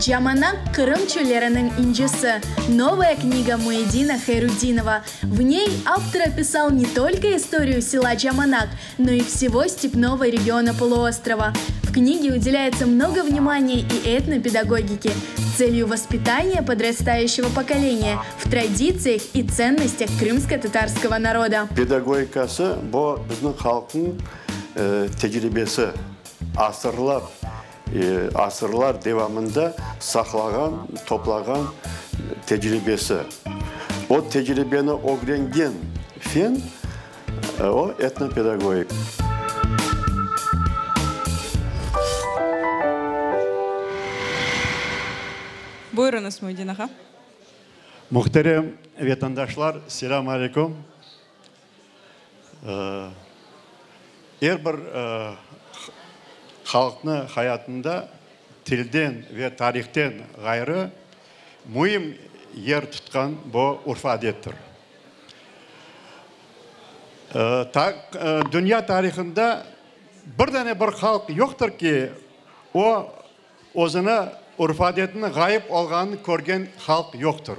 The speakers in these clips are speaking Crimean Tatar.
Camanaq, Qırım çölleriniñ incisi. Новая книга Муедина Хайрутдинова. В ней автор описал не только историю села Джаманак, но и всего степного региона полуострова. В книге уделяется много внимания и этнопедагогике с целью воспитания подрастающего поколения в традициях и ценностях крымско-татарского народа. Pedagogikası bu bizniñ halqnıñ tecribesi, asırlap, asırlar devamında saqlağan, toplağan tecribesi. O tecribeni ögrengen fen, o etnopedagogik. Buyurıñız, Muydin ağa. Muhterem vetandaşlar, selâm aleyküm. Er bir halqnıñ hayatında tilden ve tarihten ğayrı müim yer tutqan bu urf-adettir. Dünya tarihında bir dane bir halq yoqtır ki, o, özüni urf-adetiniñ ğayıp olğanını körgen halq yoqtır.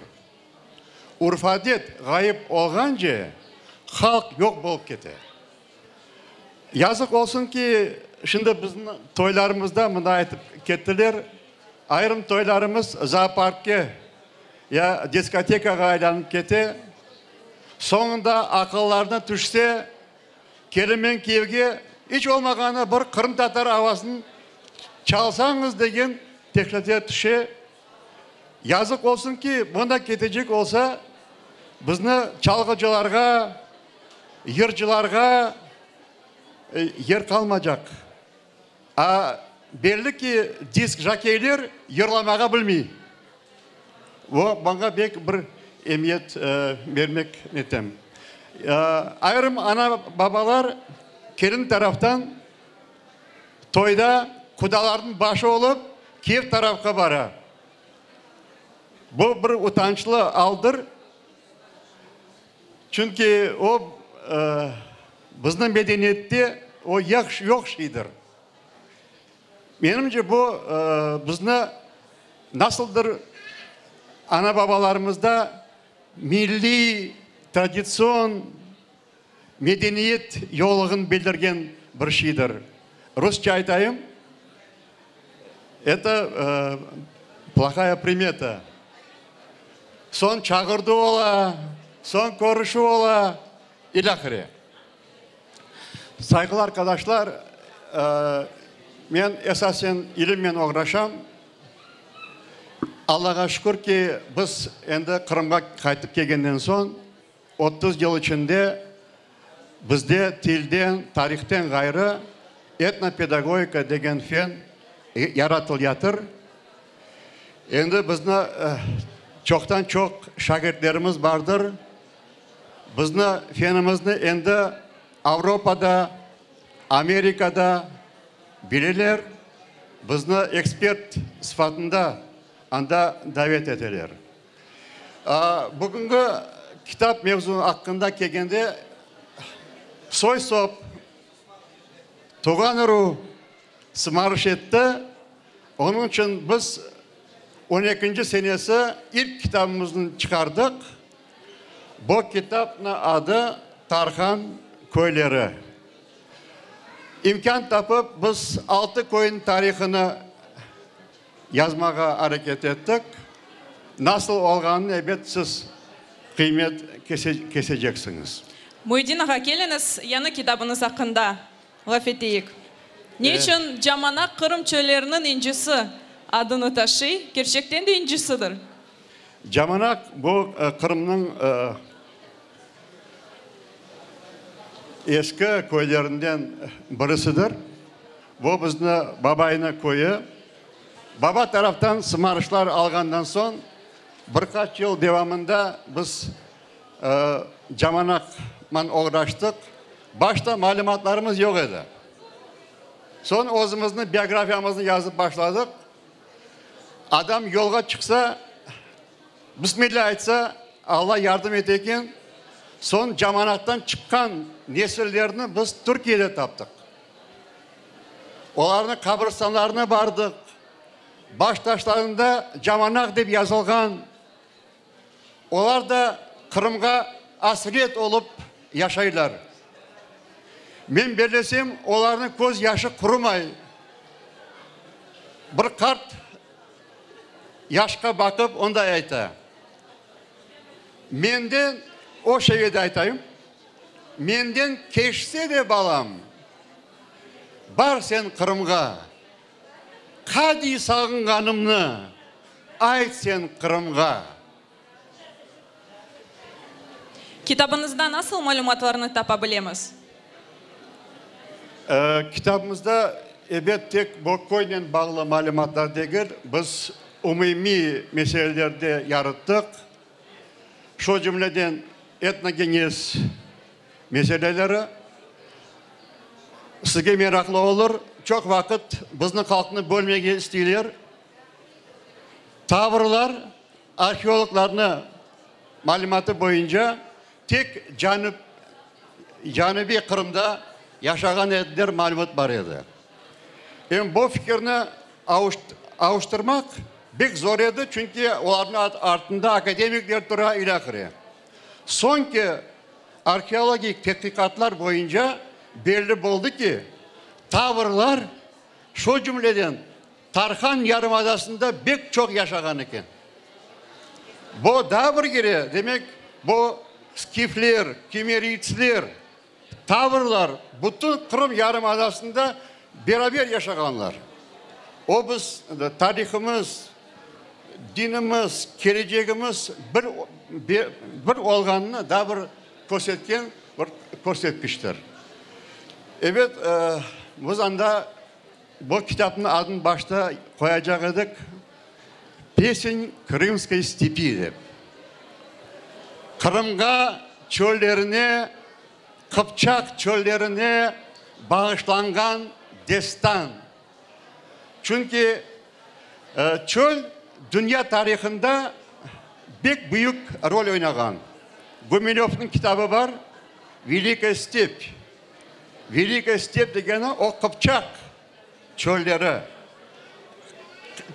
Urf-adet ğayıp olğance, halq yoq bolıp kete. Yazıq olsun ki, şimdi bizim toylarımızda, mında aytıp kettiler, ayırım toylarımız zooparkke ya diskotekağa aylanıp kete. Soñunda aqıllarına tüşse, kelin men kiyevge iç olmağanı bir qırımtatar avasını çalsañız degen teklifler tüşe. Yazıq olsun ki, mında ketecek olsa, bizni çalğıcılarğa, yırcılarğa yer qalmacaq. A, belli ki, disk-jokeyler yırlamağa bilmey. O, buña bek bir emiyet bermek netem. Ayırım ana-babalar kelin taraftan Toyda qudalarnıñ başı olıp, kiyev tarafqa bara. Bu bir utançlı aldır, çünki o, bizniñ medeniyette o yoq şeydir. Menimce, bu bizni nasıldır ana-babalarımızda milliy, traditsion Medeniyet yoqluğını bildirgen bir şeydir. Rusça aytayım, eto plohaya primeta. Soñ çağırdı ola, soñ körüşüv ola, ilâhre. Sayğılı arqadaşlar, men esasen ilimmen oğraşam. Allağa şükür ki, biz endi Qırımğa qaytıp kelgenden soñ, 30 yıl içinde bizde tilden, tarihten ğayrı etnopedagogika degen fen yaratılyatır. Endi bizni çoqtan-çoq şagirtlerimiz bardır. Bizni fenimizni endi Avropada, Amerikada bileler, bizni ekspert sıfatında anda davet eteler. Bugünki kitap mevzu aqqında kelgende, soy-sop, tuvğan uruv sımarış etti, onıñ içün biz on ekinci senesi ilk kitabımıznı çıqardıq. Bu kitapnıñ adı Tarhan köyleri. İmkân tapıp, biz altı köyniñ tarihını Yazmağa areket ettik. Nasıl olğanını, ebet, siz qıymet keseceksiñiz. Muydin ağa, keliñiz, yañı kitabıñız aqqında laf eteyik. Ne içün Camanaq Qırım çölleriniñ incisi adını taşıy? Kerçekten de incisidir. Camanaq, bu Qırımnıñ eski köylerinden birisidir. Bu bizni Babaynı köyü. Baba taraftan sımarışlar alğandan soñ, bir qaç yıl devamında biz Camanaqman oğraştıq. Başta malümatlarımız yoq edi. Soñ özümizni biografiyamıznı yazıp başladıq. Adam yolğa çıqsa, Bismillâ aytsa, Alla yardım ete eken. Soñ Camanaqtan çıqqan nesillerni biz Türkiyede taptıq. Olarnıñ qabristanlarına bardıq. Baştaşlarında Camanaq dep yazılğan, olar da Qırımğa asret olıp yaşaylar. Men bellesem, olarnıñ köz yaşı qurumay. Bir qart yaşqa baqıp onday ayta, Menden, o şevede aytayım, menden keçse de balam, bar sen Qırımğa. Qadiy sağınğanımnı ayt sen Qırımğa. Kitabıñızda nasıl malümatlarnı tapa bilemiz? Kitabımızda, ebet, tek bu köynen bağlı malümatlar degil, biz umumiy meseleler de yarıttıq. Şu cümleden etnogenez meseleleri sizge meraqlı olur. Çoq vaqıt bizni halqnı bölmege isteyler. Tavrlar arheologlarnı malümatı boyunca tek cenüp, Cenübiy Qırımda yaşağan ediler malümat bar edi. Em bu fikirni avuştırmaq bek zor edi, çünki olarnıñ artında akademikler tura ilâhre. Soñki arheologik tedqiqatlar boyunca belli boldı ki, tavrlar, şu cümleden Tarhan yarımadasında bek çoq yaşağan eken. Bu daa bir kere, demek, bu skifler, kimeriytsler, tavrlar bütün Qırım yarımadasında beraber yaşağanlar. O biz tarihımız, dinimiz, kelecegimiz bir bir olğanını daa bir körsetken bir körsetkiçtir. Ebet, biz anda bu kitapnıñ adını başta qoyacaq edik, Pesen Krımskoy stepi dep. Qırımğa çöllerine, Qıpçaq çöllerine bağışlanğan destan. Çünki çöl dünya tarihında bek büyük rol oynağan. Gumilövniñ kitabı bar, Velikaya step. Velikaya step degeni o Qıpçaq çölleri.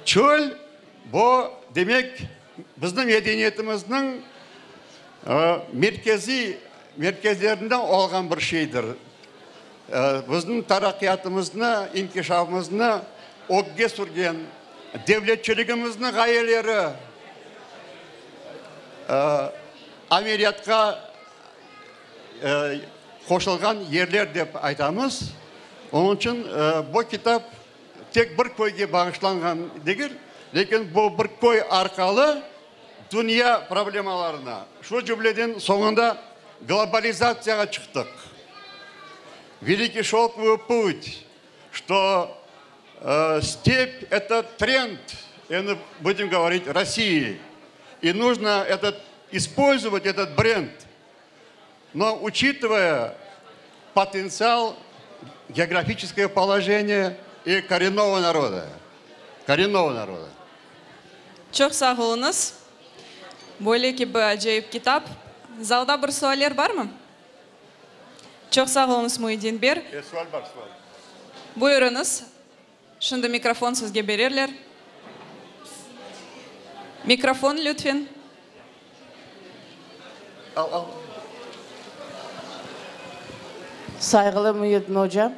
Çöl, bu, demek, bizim medeniyetimizniñ merkeziy merkezlerinden olğan bir şeydir. Bizim taraqqiyatımıznı, inkişafımıznı ögge sürgen, devletçiligimizniñ ğayeleri ameliyatqa qoşulğan yerler dep aytamız. Onıñ içün bu kitap tek bir köyge bağışlanğan degil, lâkin bu bir köy arqalı dünya problemalarına, şu cümleden soñunda globalizatsiyağa çıqtıq. Velikiy şelkovıy put, çto step eto trend, endi budem govorit, Rossii, i nujno etot ispolzovat etot brend, no uçitıvaya potentsial, geografiçeskoye položeniye i korennova naroda, korennova naroda. Çoq sağ oluñız. Böyle kibi acayip kitap. Zalda bir sualler barmı? Çoq sağ oluñız, Muidin ber. E, sual bar, sual. Buyurıñız. Şimdi mikrofon sizge bererler. Mikrofon, lütfen. Al, al. Sayğılı Muyedin oca,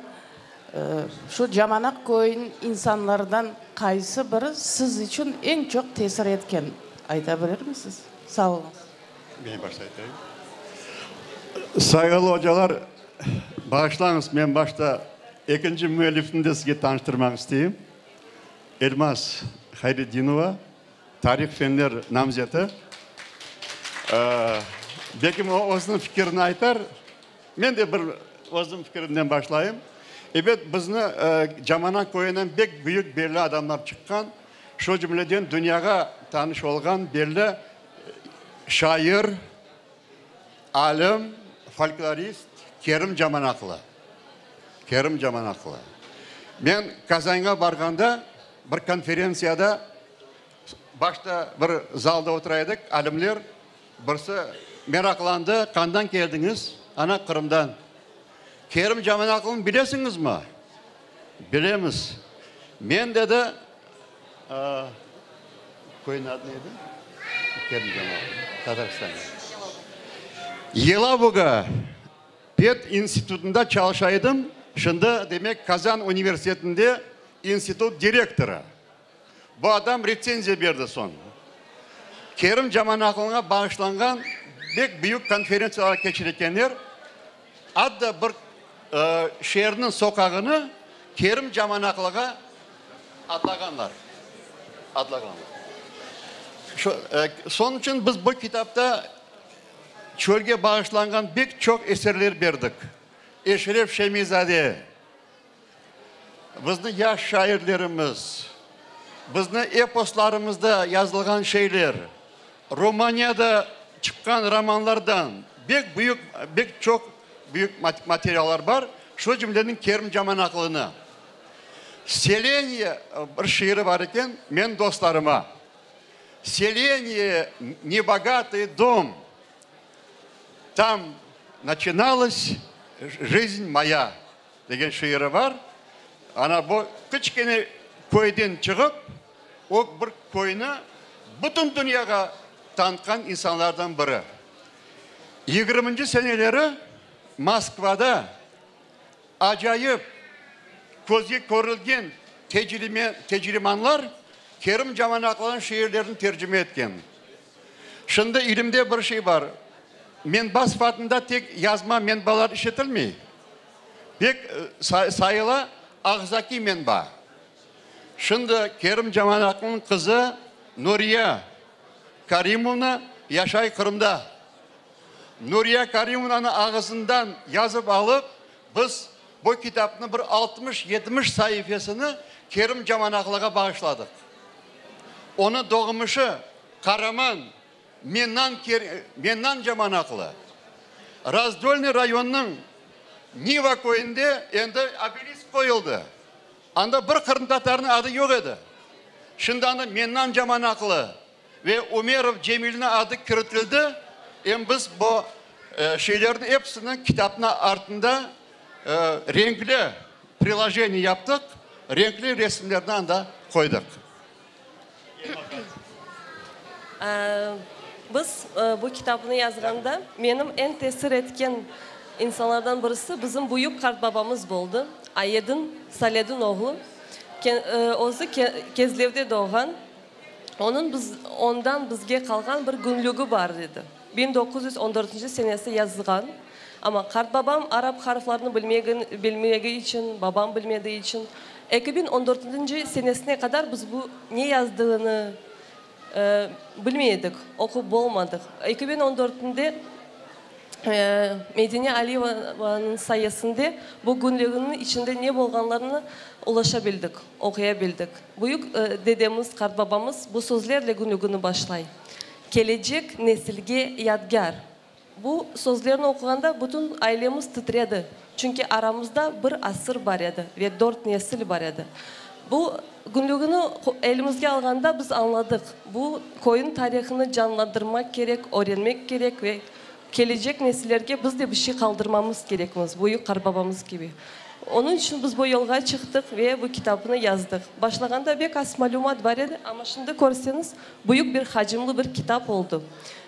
şu Camanaq köyüniñ insanlarından qaysı biri siz içün eñ çoq tesir etken, ayta bilirmisiz? Sağ oluñız. Men başta aytayım. Sayğılı ocalar, bağışlañız, men başta ekinci müellifni de sizge tanıştırmaq isteyim. Elmaz Hayredinova, tarih fenler namzeti. Belkim o özüniñ fikirini aytar. Men de bir özüm fikirimden başlayım. Ebet, bizni Camanaq köyünden bek büyük belli adamlar çıqqan. Şu cümleden dünyağa tanış olğan belli şair, alim, folklorist Kerim Camanaqlı. Kerim Camanaqlı. Men Kazanğa barğanda bir konferentsiyada başta bir zalda otura edik, alimler, birisi meraqlandı, Qandan keldiñiz? Ana, Qırımdan. Kerim Camanaqlını bilesiñizmi? Bilemiz. Men, dedi. Köyniñ adı ne edi? Tataristan. Yelabuga pedinstitutında çalışa edim, şimdi, demek, Kazan universitetinde institut direktorı. Bu adam retsenziya berdi soñ. Kerim Camanaqlıña bağışlanğan pek büyük konferentsiyalar keçirekenler, atta bir şeerniñ soqağını Kerim Camanaqlığa adlağanlar. Adlağanlar. Şu, soñ içün biz bu kitapta çölge bağışlanğan pek çoq eserler berdik. Eşref Şemizade. Bizni yaş şairlerimiz, bizni eposlarımızda yazılğan şeyler, Romaniyada çıqqan romanlardan bek büyük, bek çoq büyük materiallar bar, şu cümleden Kerim Camanaqlını. Seleniye bir şiiri bar eken, Men dostlarıma. Seleniye nebogatый dom, tam načinalas жизнь moya. Degen şiiri bar. Ana bu kiçkene köyden çıqıp, o bir köyni bütün dünyağa tanıtqan insanlardan biri. Yigirminci seneleri Moskvada acayip közge körülgen tecrimanlar Kerim Camanaqlınıñ şiirlerini tercime etken. Şimdi ilimde bir şey bar, menba sıfatında tek yazma menbalar işletilmey, pek sayıla ağzakiy menba. Şimdi Kerim Camanaqlınıñ qızı Nuriye Karimovna yaşay Qırımda. Nuriye Karimovnanıñ ağızından yazıp alıp, biz bu kitapnıñ bir altmış-yetmiş saifesini Kerim Camanaqlığa bağışladıq. Onıñ doğmuşı qaraman Mennan Mennan Camanaqlı. Razdolnıy rayonınıñ Niva köyünde endi obelisk qoyuldı. Anda bir qırımtatarnıñ adı yoq edi. Şimdi anda Mennan Camanaqlı ve Umerov Cemilniñ adı kiritildi. Em biz bu şeylerniñ episini kitapnıñ artında renkli prilojeniye yaptıq, renkli resimlerni anda qoydıq. Biz bu kitapnı yazğanda, menim eñ tesir etken insanlardan birisi bizim büyük qartbabamız boldı, Ayedin Saledin oğlu. Özü Kezlevde doğğan. Onıñ biz, ondan bizge qalğan bir günlügi bar edi. 1914 senesi yazılğan. Amma qartbabam arap harflarını bilmegi içün, babam bilmediği içün, 2014 senesine qadar biz bu ne yazdığını bilmey edik, oqup bolmadıq. 2014-nde Medine Aliyevanıñ sayesinde bu günlüginiñ içinde ne bolğanlarını ulaşabildik, oquyabildik. Büyük dedemiz, qartbabamız bu sözlerle günlügini başlay, Kelecek nesilge yadgâr. Bu sözlerni oquğanda bütün ailemiz titredi, çünki aramızda bir asır bar edi ve dört nesil bar edi. Bu günlügini elimizge alğanda biz añladıq, bu köyniñ tarihını canlandırmaq kerek, öğrenmek kerek ve kelecek nesillerge biz de bir şey qaldırmamız kerekmiz, büyük qartbabamız kibi. Onıñ içün biz bu yolğa çıqtıq ve bu kitapnı yazdıq. Başlağanda bek az malümat bar edi, amma şimdi körseñiz, büyük bir hacimli bir kitap oldı.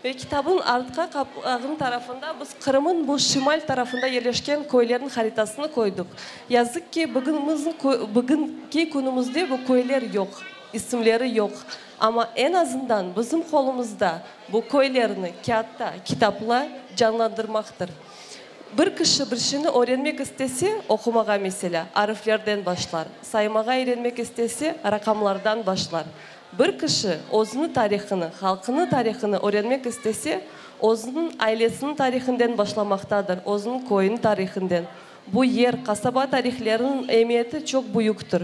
Ve kitabıñ artqa qapağınıñ tarafında biz Qırımıñ bu şimal tarafında yerleşken köylerniñ haritasını qoydıq. Yazıq ki, bugünki künümizde bu köyler yoq, isimleri yoq. Amma eñ azından bizim qolumızda bu köylerni kâğıtta, kitapla canlandırmaqtır. Bir kişi bir şeyni öğrenmek istese, oqumağa, meselâ, ariflerden başlar, saymağa öğrenmek istese, raqamlardan başlar. Bir kişi özüniñ tarihını, halqınıñ tarihını öğrenmek istese, özüniñ ailesiniñ tarihinden başlamaqtadır, özüniñ köyüniñ tarihinden. Bu yer, qasaba tarihleriniñ emiyeti çoq büyüktir.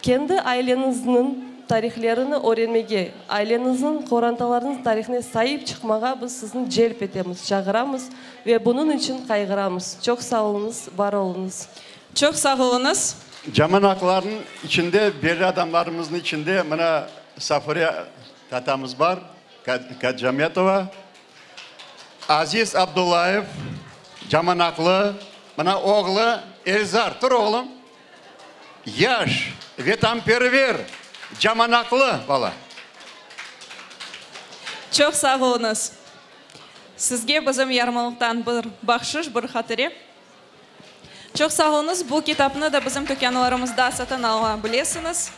Kendi aileñizniñ tarihlerini öğrenmege, aileñizniñ, qorantalarıñız tarihine saip çıqmağa biz sizni celp etemiz, çağıramız ve bunıñ içün qayğıramız. Çoq sağ oluñız, bar oluñız. Çoq sağ oluñız. Camanaqlarnıñ içinde, belli adamlarımıznıñ içinde mına Safure tatamız bar, Kadjametova, Aziz Abdullayev, camanaqlı, mına oğlu Elzar, tur oğlum, yaş, vetanperver. Camanaqlı bala. Çoq sağ oluñız. Sizge bizim yarmalıqtan bir bahşış, bir hatire. Çoq sağ oluñız. Bu kitapnı da bizim tükânlarımızda satın ala bilesiñiz.